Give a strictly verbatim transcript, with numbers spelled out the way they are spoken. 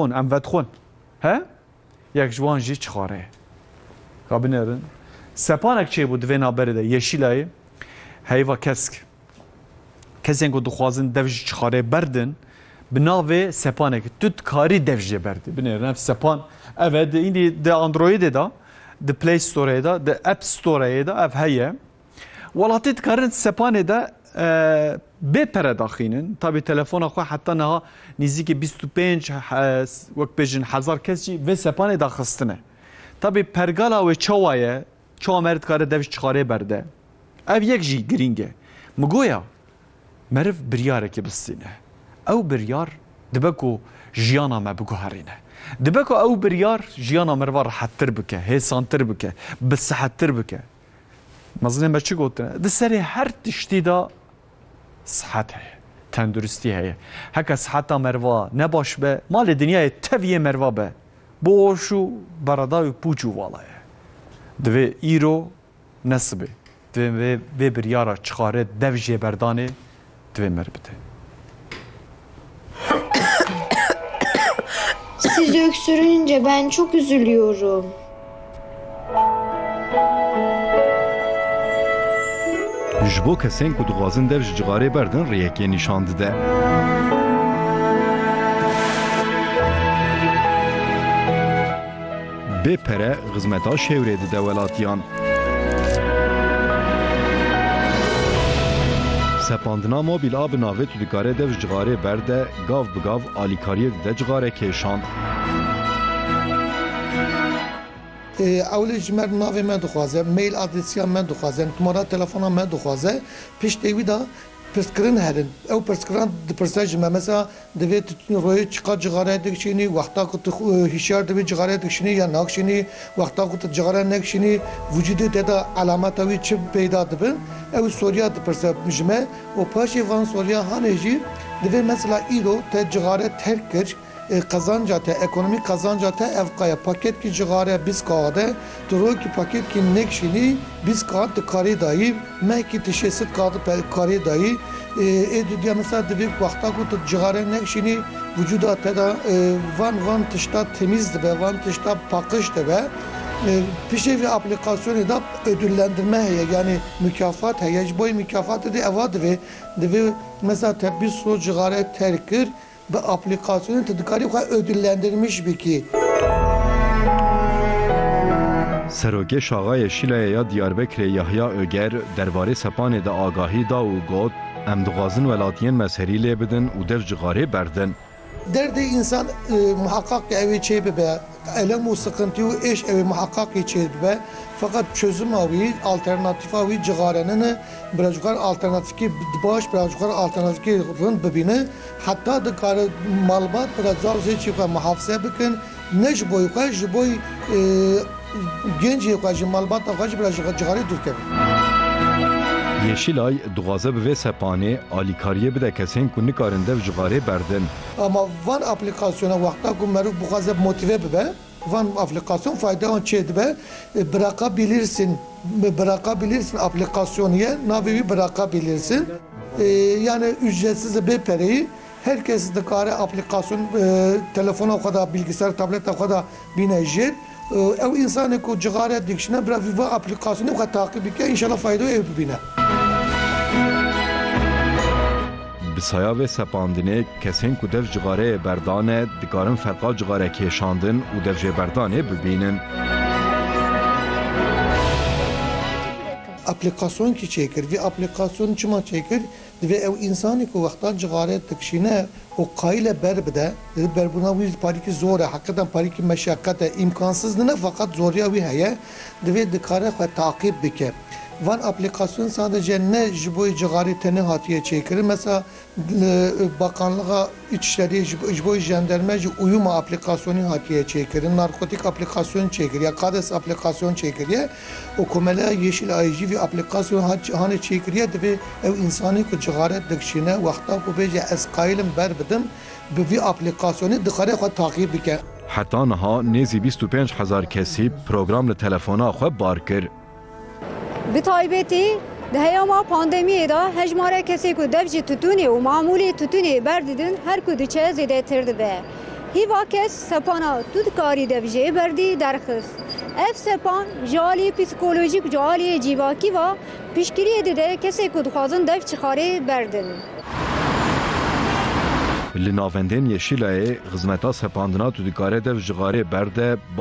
Em vedixwin. He? Yek ji wan jî çixare ye. Ka binêrin. Sepanek çêbû di vê navberê de, Yeşîlayê. Heyva kesk. Kesên ku dixwazin dev ji çixarê berdin, bi navê sepanek tu dikarî dev jê berdî. Binêrin ev sepan, ev e, di, îndî di Androidê de, di Play Storeyê de, di App Storeyê de ev heye. Welatî dikarin sepanê de, e, bê pere daxînin. Tabî telefona xwe heta niha nîzîkî bîst û pênc, he-, wek bêjin hezar kes jî vê sepanê daxistine. Tabî pergala wê çawa ye? Çawa meriv dikare dev ji çixarê berde? Ev yek jî girîng e. Min goya meriv biryarekê bistîne. Ew biryar dibe ku jiyana me biguherîne. Dibe ku ew biryar jiyana meriva rehettir bike, hêsantir bike, bi sihettir bike. Mezinê me çi gotine? Di serê her tiştî de sihet heye, tenduristî heye. Heke siheta meriva ne baş be, malê dinyayê teviyê meriva be boş û bereda û pûç û vala ye. Divê îro ne sibê. Divê vê, vê biryara çixare dev jêberdanê divê meriv bide. Siz öksürünce ben çok üzülüyorum. Ji bo kesên ku dixwazin dev ji cixarê berdin rêyekê nîşan dide. Bê pere xizmeta şêwrê dide welatiyan. Sepandina mobîl a bi navê tu dikare dev ji cixarê berde, gav bi gav alîkariyê dide cixarekêşan. Ê, ewlê ji me navê me dixwaze, mail adresiya me dixwaze, numara telefona me dixwaze. Piştê wî de pirsgirin herin. Ew pirskiran dipirse ji me. Mesela, divê tu royê çiqas cixare dikişînî, wexta ku tu, e, hişyar dibî cixare dikişînî ya nakişînî, wexta ku tu cixare nekişînî, vücudê te de alameta wî çi peyda dibin, ew soriya dipirse ji me û paşê van soriya hanê jî divê mesela îro te cixare terk kir, e, qezanca te, ekonomîk qezanca te ev qaya paketkî cixare bîst kaxde, tu rokî paketkî nekişînî, bîst kaxd dikarî dayî, mehkî tu şêst kaxd pe-, karî dayî. E, ê dudiya mesela divê wexta ku tu cixare nekişînî, vücuda te de, e, van, van tişta temîz dibe, van tişta paqij dibe. E, piştê vê aplîkasyonê de ödüllendirme heye, yani mükafat heye. Ji bo yê mükafatê de eva divê, divê mesela te bîst roj cixare terk kir, bi aplîkasyonê tu dikarî xwe ödüllendirmiş bikî. Serokê Şaxayê Şîlayê ya Diyarbekirê Yahya Öger derbarê sepanê de agahî da û got, em dixwazin welatiyên me serî lê bidin û dev cixarê berdin. Derdê însan, e, muhaqqaq ki ew ê çê bibe, elem û sıkıntı û êş ew ê muhaqqaq ki çê bibe. Feqet çözüma wî, alternatîfa wî cixare nine, bira cixar alternatîfkî baş, bira cixar alternatîfkî rind bibîne. Heta dikare malbat bira cixar zê çî xwe muhafaze bikin, ne ji boy xwe, ji boy, e, gencê xwe, ji malbata xwe jî bira cixarê dûr kevin. Yeşilay dixwaze bi vê sepanê alîkariyê bide kesên ku nikarin dev cixarê berdin. Ama van aplîkasyona wexta ku meriv bixwaze motive bibe, van aplîkasyon fayda wan çê dibe. E, bırakabilirsin, bırakabilirsin aplîkasyonê, navê wî bırakabilirsin. E, yani ücretsiz, bê pereyî. Her kes dikare aplîkasyon, e, telefona xwe de, bilgisayar, tableta xwe de bîne jêr. E, ew însanê ku cixare dikişîne, bira vî va aplîkasyonê xwe taqîb bike, înşallah fayda wê bibîne. Bi saya vê sepandinê, kesên ku dev cixareyê berdane, dikarin ferqa cixare kêşandin û dev jê berdanê bibînin. Aplîkasyon kî çêkir? Vî aplîkasyon çima çêkir? Divê ew însanê ku wexta cixare dikişîne û qayîl e ber bide, divê berbûna wî parîkî zor e, heqîqeten parîkî meşeqet e, îmkansîz nine, feqet zoriya wî heye, divê dikare xwe taqîb bike. Van aplîkasyon sadece ne ji bo cixarê tenê hatiye çêkirin. Mesela, e, Bakanlığa İçişleri ji, ji bo jandarma jî Uyuma aplîkasyonî hatiye çêkirin, narkotik aplîkasyon çêkiriye, Kades aplîkasyon çêkiriye. Û Komeleya Yeşil Ayê jî vî aplîkasyon hat-, hanê çêkiriye, divê ew însanê ku cixare dikişîne, wexta ku bêje ez qayîl im ber bidim, bi vî aplîkasyonê dikare xwe taqîb bike. Heta niha nêzî bîst û pênc hezar kesî program li telefona xwe bar kir. Bi taybetî di heyama pandemiyê de hejmara kesê ku dev ji tutûnê û mamûlê tutûnê berdidin her ku diçe zêdetir dibe. Hîva kes sepana tu dikarî dev jê berdî derxist. Ev sepan ji aliyê psîkolojîk û ji aliyê civakî ve piştgiriyê dide kesê ku dixwazin dev ji xarê berdin. Li navendên Yeşîlayê xizmeta sepandina tu dikare dev ji xarê berde bi